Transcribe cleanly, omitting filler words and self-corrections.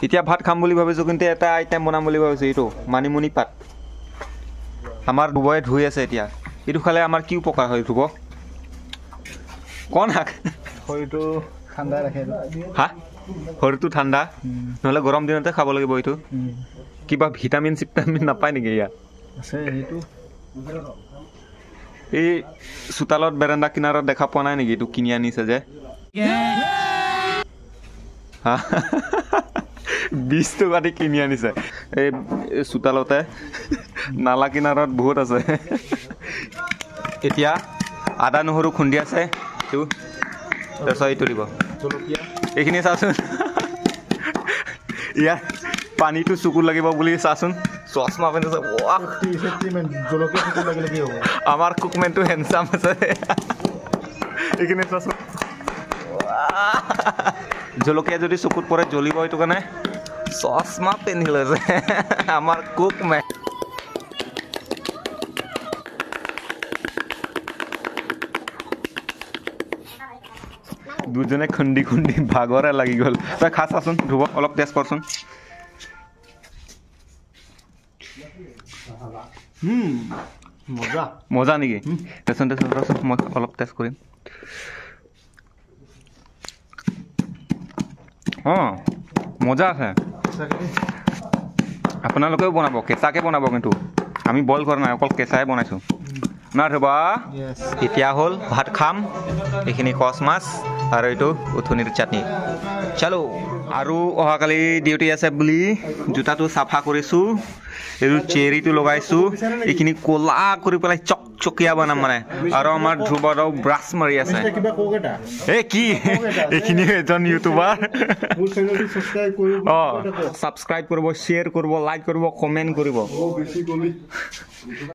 এতিয়া ভাত খাম বুলি ভাবিছোঁ, কিন্তু এটা আইটেম বনাম বুলি ভাবিছোঁ, এইটো মানিমুনি পাত। আমাৰ ধ্ৰুৱই ধুই আছে এতিয়া। এইটো খালে আমাৰ কি উপকাৰ হয় ধ্ৰুৱ? কণ শাক শৰীৰটো ঠাণ্ডা ৰাখে। হা, শৰীৰটো ঠাণ্ডা নহ'লে গৰম দিনতে খাব লাগিব এইটো। কিবা ভিটামিন চিটামিন নাপায় নেকি ইয়াত? আছে সেইটো। এই চোতালত বেৰেণ্ডা কিনাৰত দেখা পোৱা নাই নেকি এইটো কিনি আনিছে যে? হা, 20 টকা দি কিনি আনিছে। এই চোতালতে নালা কিনাৰত বহুত আছে। এতিয়া আদা নহৰু খুন্দি আছে এইটো, তাৰপিছত এইটো দিব জলকীয়া। এইখিনি চাচোন, ইয়াৰ পানীটো চকুত লাগিব বুলি চাচোন চশমা পিন্ধিছে। আমাৰ কুকমেনটো হেণ্ডচাম আছে। এইখিনি চাচোন, জলকীয়া যদি চকুত পৰে জ্বলিব, এইটো কাৰণে চশমা পিন্ধি লৈছে আমাৰ কুকমেন। দুজনে খুন্দি খুন্দি ভাগৰে লাগি গ'ল। তই খা চাচোন ধ্ৰুৱ, অলপ টেষ্ট কৰচোন। মজা। মজা নেকি? দেচোন দেচোন ৰচোন, মই অলপ টেষ্ট কৰিম। অঁ, মজা আছে। আপোনালোকেও বনাব, কেঁচাকৈ বনাব, কিন্তু আমি বইল কৰা নাই, অকল কেঁচাই বনাইছোঁ না ধ্ৰুৱ? এতিয়া হ'ল ভাত খাম। এইখিনি কচ মাছ আৰু এইটো উঠনিৰ চাটনি। চালো, আৰু অহাকালি ডিউটি আছে বুলি জোতাটো চাফা কৰিছোঁ, এইটো চেৰিটো লগাইছোঁ, এইখিনি ক'লা কৰি পেলাই চকচকীয়া বনাম মানে। আৰু আমাৰ ধ্ৰুৱদাও ব্ৰাছ মাৰি আছে। এই কি এইখিনি এজন ইউটিউবাৰ। অঁ, ছাবস্ক্ৰাইব কৰিব, শ্বেয়াৰ কৰিব, লাইক কৰিব, কমেণ্ট কৰিব।